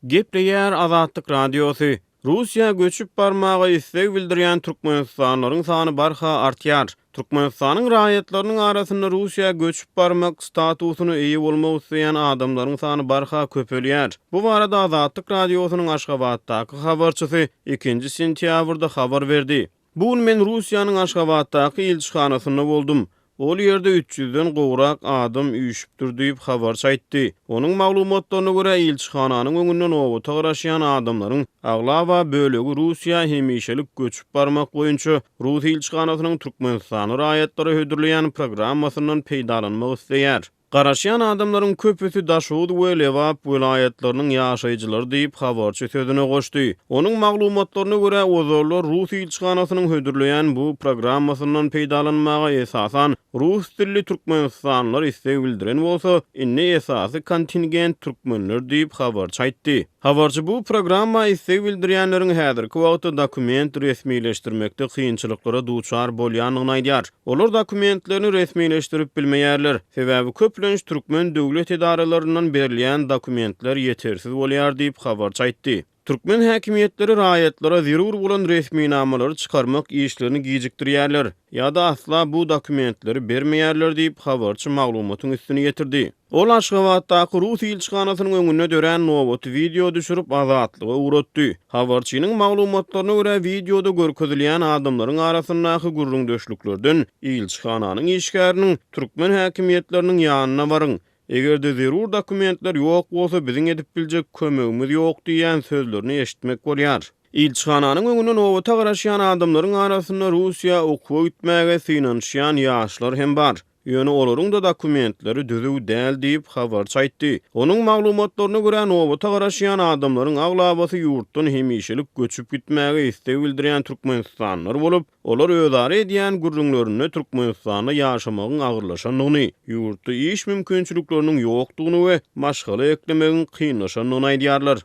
Gepleýär Azatlyk Radiosy, Russiýa göçüp barmaga isleg bildirýän türkmenistanlylaryň sany barha artýar. Türkmenistanyň raýatlarynyň arasynda Russiýa göçüp barmak statusyna eýe bolmak isleýän adamlaryň sany barha köpelýär. Bu barada Azatlyk Radiosynyň Aşgabatdaky habarçysy ikinji sentýabrda habar berdi. Bu gün men Russiýanyň Aşgabatdaky ilçihanasynda boldum. Ol ýerde üç ýüzden gowrak adam üýşüpdir diýip, habarçy aýtdy. Onuň maglumatlaryna görä, ilçihananyň öňünde nobata garaşýan adamlaryň aglaba bölegi Russiýa hemişelik göçüp barmak boýunça rus ilçihanasynyň türkmenistanly raýatlara hödürleýän programmasyndan peýdalanmak isleýär. Garaşýan adamlaryň köpüsi Daşoguz we Lebap welaýatlarynyň ýaşaýjylary diýip, habarçy sözüne goşdy. Onuň maglumatlaryna görä, ozallar rus ilçihanasynyň hödürleýän bu programmasyndan peýdalanmaga esasan rus dilli türkmenistanlylar isleg bildiren bolsa, indi esasy kontingent türkmenler diýip, habarçy aýtdy. Habarçy bu programma isleg bildirýänleriň häzirki wagtda dokument resmileşdirmekde kynçylyklara duçar bolýandygyny aýdýar. Olar dokumentlerini resmileşdirip bilmeýärler. Sebäbi köplenç türkmen döwlet edaralaryndan berilýän dokumentler ýetersiz bolýar diýip, habarçy aýtdy. Türkmen häkimiýetleri raýatlara zerur bolan resminamalary çykarmak işlerini gijikdirýärler ýa-da asla bu dokumentleri bermeýärler diýip, habarçy maglumatyň üstüni ýetirdi. Ol Aşgabatdaky rus ilçihanasynyň öňünde dörän nobaty wideo düşürip, Azatlyga ugratdy. Habarçynyň maglumatlaryna görä, wideoda görkezilýän adamlaryň arasyndaky gürrüňdeşliklerden ilçihananyň işgäriniň türkmen häkimiýetleriniň ýanyna baryň, eger-de zerur dokumentler ýok bolsa biziň edip biljek kömegimiz ýok diýýän sözlerini eşitmek bolýar. Ilçihananyň öňünde nobata garaşýan adamlaryň arasynda Russiýa okuwa gitmäge synanyşýan ýaşlar hem bar. Ýöne olaryň-da dokumentleri düzüw däl diýip, habarçy aýtdy. Onuň maglumatlaryna görä, nobata garaşýan adamlaryň aglabasy ýurtdan hemişelik göçüp gitmäge isleg bildirýän türkmenistanlylar bolup, olar özara edýän gürrüňlerinde Türkmenistanda ýaşamagyň agyrlaşandygyny, ýurtda iş mümkinçilikleriniň ýokdugyny we maşgala eklemegiň kynlaşandygyny aýdýarlar.